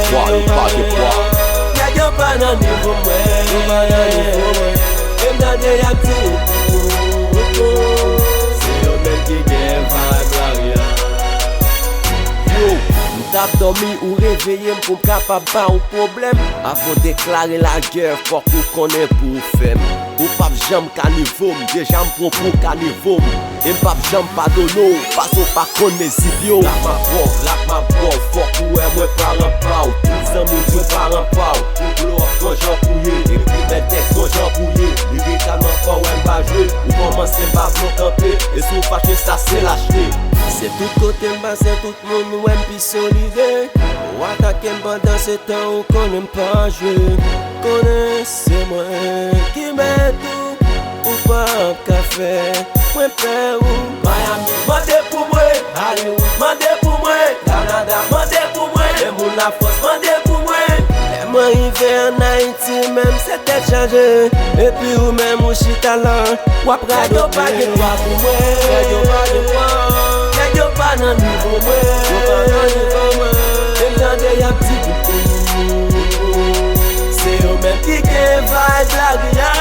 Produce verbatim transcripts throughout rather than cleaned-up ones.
pwa, yo pa gen pwa. Nèg yo pa nan nivo mwen, yo pa nan nivo mwen. E m tande y ap di, se yo menm ki gen vibe lari a. Yo, m t ap dòmi, ou reveye m pou m kapab ba ou pwoblèm. Avan w deklare lagè, fòk ou konnen pou w fè m. Ou p ap janm ka nivo m, deja m pran pou w ka nivo m. E m p ap janm padone w, paske w pa konn mezi pye w. Lak m ap ba w, lak m ap ba w, fòk ou wè mwen pa ranpa w. Tout zanmi w di w pa ranpa w. Ou blow up gon jan pou ye, epi mèt tèks gon jan pou ye. Lirikalman fò w wè m pa jwe, ou kòmanse m pa vle w kanpe. E si w fache sa se lachte. Se tout kote m pase, tout moun wè m pi solide. Ou atake m pandan se tan ou konnen m pa jwe. Konnen se mwen ki mèt ou, ou p ap ka fè mwen pè ou. Miami, mande pou mwen. Hollywood, mande pou mwen. Kanada, mande pou mwen. E moun Lafrans, mande pou mwen. Lè mwen rive ann Ayiti, menm se tèt chaje. Epi ou menm ou chita la, w ap radote. Nèg yo pa gen pwa pou mwen. Nèg yo pa gen pwa. Nèg yo pa nan nivo mwen. Yo pa nan nivo mwen. E m tande y ap di, se yo menm ki gen vibe lari a.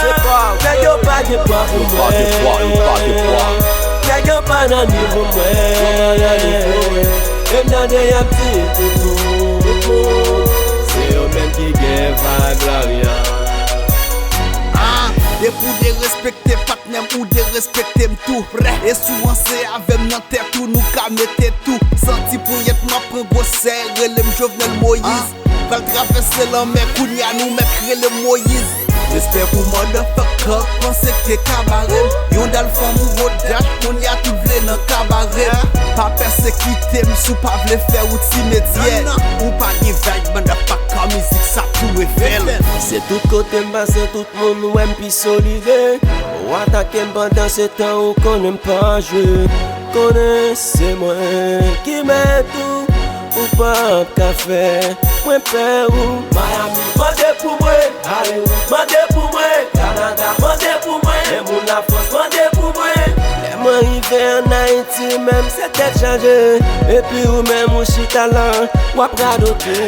Se pa nèg yo pa gen pwa pou mwen. Yo pa gen pwa, yo pa gen pwa. Nèg yo pa nan nivo mwen. Yo pa nan nivo mwen. E m tande y ap di, se yo menm ki gen vibe lari a. Ah, depi w derespekte patnè m, ou derespekte m tou. E si w ranse avè m nan tèt ou, nou ka mete tou. Santi ponyèt m ap pran gwosè, rele m Jovenel Moïse. Pral travèse lanmè, kounye a nou mèt rele m Moïse. Respè pou motherfucker, panse k te ka bare m. Yon dal fanm ou wodach, kounye a tout vle nan kabare m. Pa pèsekite m si w pa vle fè ou ti metye. Ou pa gen vibe, motherfucker, mizik sa tou revel. Se tout kote m pase, tout moun wè m pi solide. Ou atake m pandan se tan ou konnen m pa jwe. Konnen se mwen ki mèt ou, ou p ap ka fè mwen pè ou. Miami, mande pou mwen. Hollywood, mande pou mwen. Kanada, mande pou mwen. E moun Lafrans, mande pou mwen. Lè mwen rive ann Ayiti, menm se tèt chaje. Epi ou menm ou chita la, w ap radote.